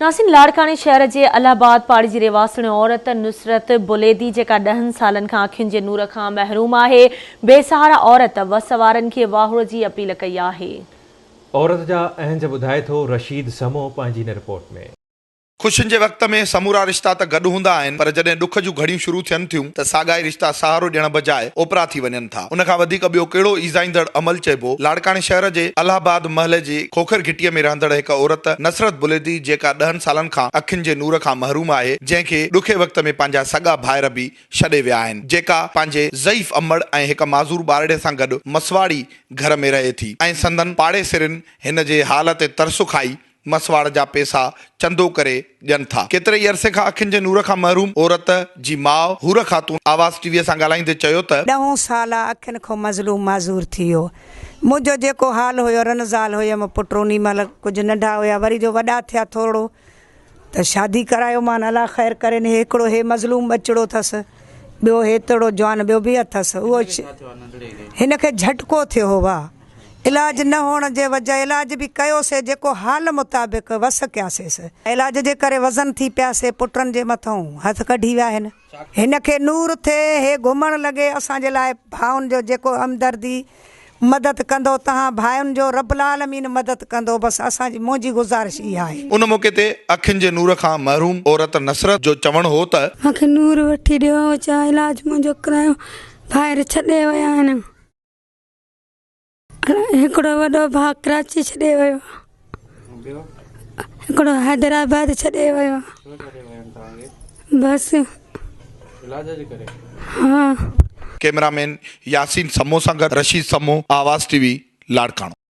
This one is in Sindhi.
ناظرين لاڙڪاڻي شهر جي الله آباد پاڙي جي رهواسڻ عورت نصرت بليدي جيڪا ڏهن سالن کان اکين جي نور کان محروم آهي بي سهارا عورت وس وارن کي واهڙ جي اپيل ڪئي آهي. عورت جا اهنج ٻڌائي ٿو رشيد سمو پنهنجي هن رپورٽ ۾. خوشين جي وقت ۾ سمورا رشتا ته گڏ هوندا آهن پر جڏهن ڏک جون گهڙيون شروع ٿين ٿيون ته ساڳا ئي رشتا سهارو ڏيڻ بجاء اوپرا ٿي وڃن ٿا. ان کان وڌيڪ ٻيو ڪهڙو ايذائيندڙ عمل چئبو. لاڙڪاڻي شهر جي الهه آباد محلي جي کوکر گهٽيء ۾ رهندڙ هڪ عورت نصرت بليدي جيڪا ڏهن سالن کان اکين جي نور کان محروم آهي جنهن کي ڏکي وقت ۾ پنهنجا سڳا ڀائر به ڇڏي ويا آهن جيڪا پنهنجي ضعيف امڙ ۽ هڪ معذور ٻارڙي سان گڏ مسواڙي گهر ۾ رهي ٿي ۽ سندن پاڙيسرين هن جي حال تي ترس کائي مسواڙ جا پيسا چندو ڪري ڏين ٿا. ڪيتري ئي عرصي کان اکين جي نور کان محروم عورت جي ماء حور خاتون آواز ٽي وي سان ڳالهائيندي چيو ته. ڏهون سال آ اکين کان مظلوم معذور ٿي ويو. منهنجو جيڪو حال هيو رن زال هيم پٽ انهي مهل ڪجهه ننڍا هيا وري جو وڏا ٿيا ٿورڙو ته شادي ڪرايو مان الله خير ڪرين هي هڪڙو هي مظلوم ٻچڙو اٿس ٻيو هيترڙو جوان ٻيو به اٿس اهو هن کي جهٽڪو ٿيو هو واهه. علاج نه هئڻ جي وجه علاج به ڪيوسي جيڪو حال مطابق وس ڪياسيس. علاج جي ڪري وزن ٿي پياسي پٽن جي مٿئون هٿ ڪڍي ويا هن. هن کي نور ٿئي هي گهمڻ لڳي اسان جي لاء ڀائن جو جيڪو همدردي مدد ڪندو تهان ڀائن جو رب العالمين مدد ڪندو بس اسان جي منهنجي گذارش اها آهي. ان موقعي تي اکين جي نور کان محروم عورت نصرت جو چوڻ هو ته. مان کي نور وٺي ڏيو چا علاج منهنجو ڪرايو ڀائر ڇڏي ويا آهن. هڪڙو وڏو ڀاء ڪراچي ڇڏي ويو هڪڙو حيدرآباد ڇڏي ويو بس ها. ڪئميرا مين ياسين سمون سان گڏ رشيد سمون، آواز ٽي وي، لاڙڪاڻو.